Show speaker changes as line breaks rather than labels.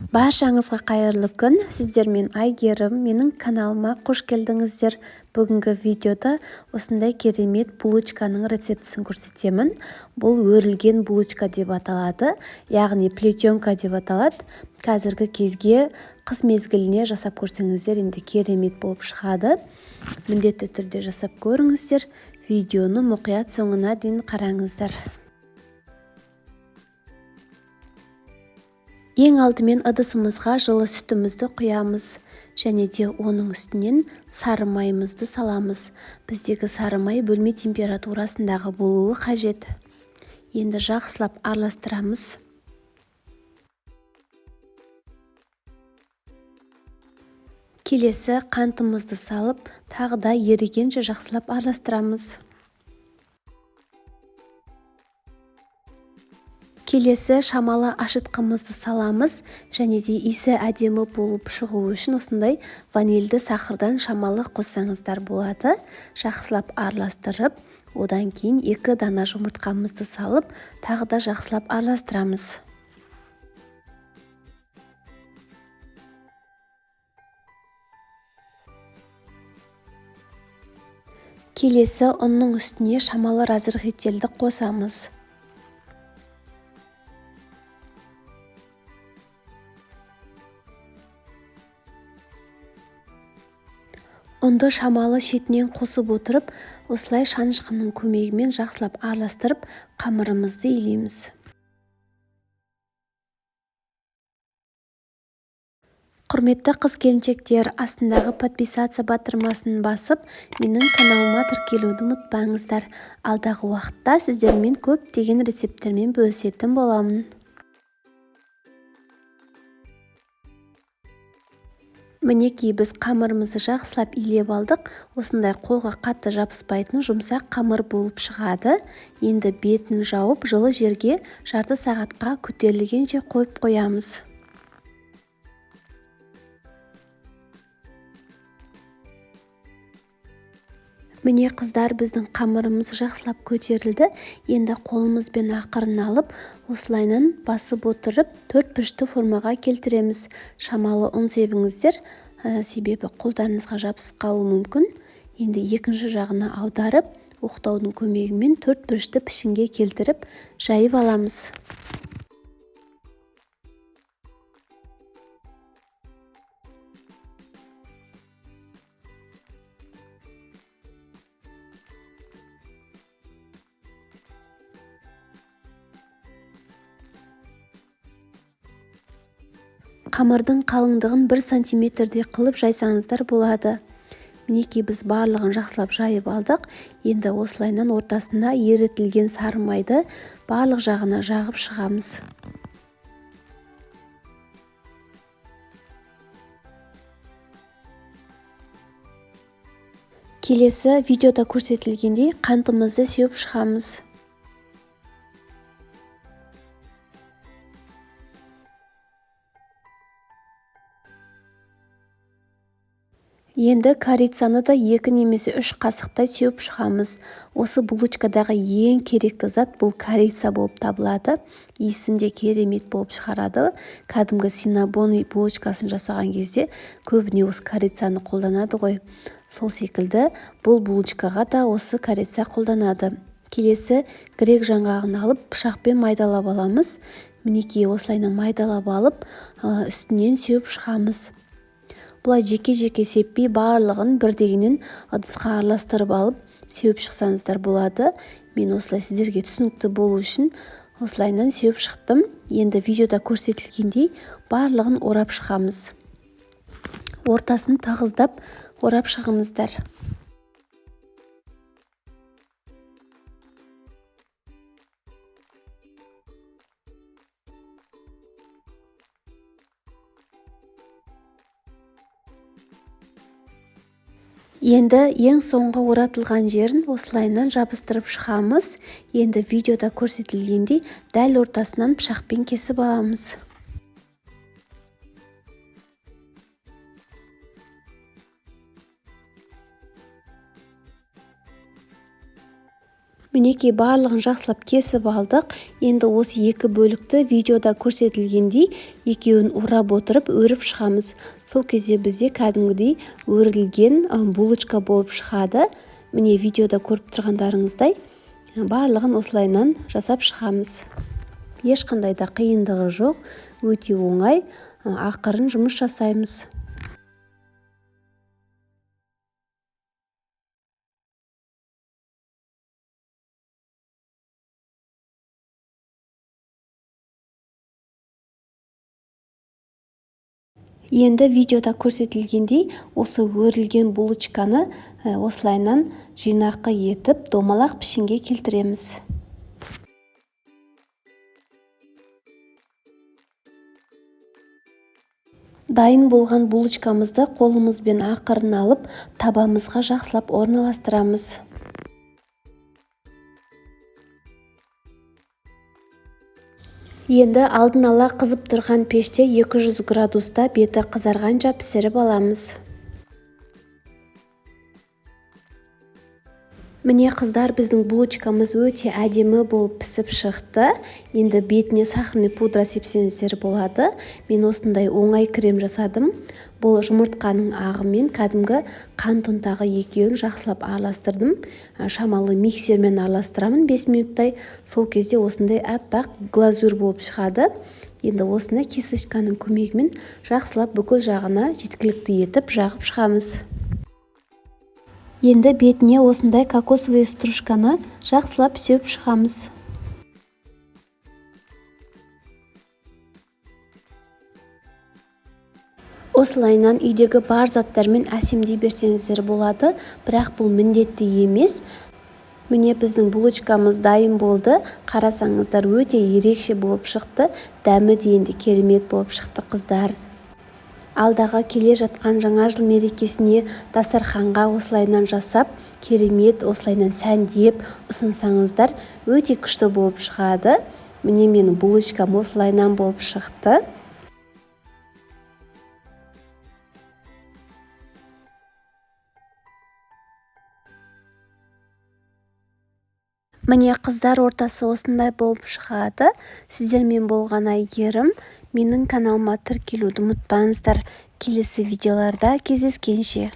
Баршаңызға қайырлы күн. Сіздермен Айгерім. Менің каналыма қош келдіңіздер. Бүгінгі видеода осындай керемет булочканың рецептісін көрсетемін. Бұл өрілген булочка деп аталады, яғни плетенка деп аталады. Қазіргі кезге қыс мезгіліне жасап көрсеңіздер, енді керемет болып шығады. Міндетті түрде жасап көріңіздер. Видеоны мұқият соңына дейін қараңыздар. Ең алдымен ыдысымызға жылы сүтімізді құямыз және де оның үстінен сары майымызды саламыз. Біздегі сары май бөлме температурасындағы болуы қажет. Енді жақсылап араластырамыз. Келесі қантымызды салып, тағы да ерігенше жақсылап араластырамыз. Келесі шамалы ашытқымызды саламыз және де иісі әдемі болып шығу үшін осындай ванильді сахардан шамалы қоссаңыздар болады. Жақсылап араластырып, одан кейін 2 дана жұмыртқамызды салып, тағы да жақсылап араластырамыз. Келесі ұнның үстіне шамалы разрыхительді қосамыз. Ұнды шамалы шетінен қосып отырып, осылай шанышқының көмегімен жақсылап араластырып, қамырымызды илейміз. Құрметті қыз-келіншектер, астындағы подписаться батырмасын басып, менің каналыма тіркелуді ұмытпаңыздар. Алдағы уақытта сіздермен көптеген рецепттермен бөлісетін боламын. Мінекей біз қамырымызды жақсылап илеп алдық. Осындай қолға қатты жабыспайтын жұмсақ қамыр болып шығады. Енді бетін жауып, жылы жерге жарты сағатқа көтерілгенше қойып қоямыз. Міне қыздар, біздің қамырымыз жақсылап көтерілді. Енді қолымызбен ақырын алып, осылайынан басып отырып, төрт бұрышты формаға келтіреміз. Шамалы ұн себіңіздер, себебі қолдарыңызға жабысып қалуы мүмкін. Енді екінші жағына аударып, оқтаудың көмегімен төрт бұрышты пішінге келтіріп, жайып аламыз. Қамырдың қалыңдығын 1 сантиметрдей қылып жайсаңыздар болады. Мінекей біз барлығын жақсылап жайып алдық. Енді осылайынан ортасына ерітілген сары майды барлық жағына жағып шығамыз. Келесі видеода көрсетілгендей қантымызды сеуіп шығамыз. Енді корицаны да 2 немесе 3 қасықтай сеуіп шығамыз. Осы булочкадағы ең керекті зат бұл корица болып табылады. Иісін де керемет болып шығарады. Кәдімгі синнабон булочкасын жасаған кезде көбіне осы корицаны қолданады ғой. Сол секілді бұл булочкаға да осы корица қолданады. Келесі грек жаңғағын алып, пышақпен майдалап аламыз. Мінекей осылайынан майдалап алып, үстінен сеуіп шығамыз. Бұлай жеке-жеке сеппей барлығын бірдегінен ыдысқа араластырып алып сеуіп шықсаңыздар болады. Мен осылай сіздерге түсінікті болу үшін осылайынан сеуіп шықтым. Енді видеода көрсетілгендей барлығын орап шығамыз. Ортасын тығыздап орап шығыңыздар. Енді ең соңғы оратылған жерін осылайынан жабыстырып шығамыз. Енді видеода көрсетілгендей дәл ортасынан пышақпен кесіп аламыз. Мінекей, барлығын жақсылап кесіп алдық. Енді осы екі бөлікті видеода көрсетілгендей екеуін орап отырып өріп шығамыз. Сол кезде бізде кәдімгідей өрілген булочка болып шығады. Міне, видеода көріп тұрғандарыңыздай барлығын осылайынан жасап шығамыз. Ешқандай да қиындығы жоқ, өте оңай, ақырын жұмыс жасаймыз. Енді видеода көрсетілгендей осы өрілген булочканы осылайынан жинақы етіп домалақ пішінге келтіреміз. Дайын болған булочкамызды қолымызбен ақырын алып, табамызға жақсылап орналастырамыз. Енді алдын ала қызып тұрған пеште 200 градуста беті қызарғанша пісіріп аламыз. Міне қыздар, біздің булочкамыз өте әдемі болып пісіп шықты. Енді бетіне сахарный пудра сепсеңіздер болады. Мен осындай оңай крем жасадым. Бұл жұмыртқаның ағы мен кәдімгі қант ұнтағы екеуін жақсылап араластырдым. Шамалы миксермен араластырамын 5 минуттай. Сол кезде осындай аппақ глазурь болып шығады. Енді осыны кисточканың көмегімен жақсылап бүкіл жағына жеткілікті етіп жағып шығамыз. Енді бетіне осындай кокосовый стружканы жақсылап сеуіп шығамыз. Осылайынан үйдегі бар заттармен әсемдей берсеңіздер болады, бірақ бұл міндетті емес. Міне, біздің булочкамыз дайын болды. Қарасаңыздар, өте ерекше болып шықты. Дәмі де енді керемет болып шықты, қыздар. Алдағы келе жатқан жаңа жыл мерекесіне дастарханға осылайынан жасап, керемет осылайынан сәндеп ұсынсаңыздар, өте күшті болып шығады. Міне, менің булочкам осылайынан болып шықты. Міне қыздар, ортасы осындай болып шығады. Сіздермен болған Әйгерім. Менің каналыма тіркелуді ұмытпаңыздар. Келесі видеоларда кездескенше.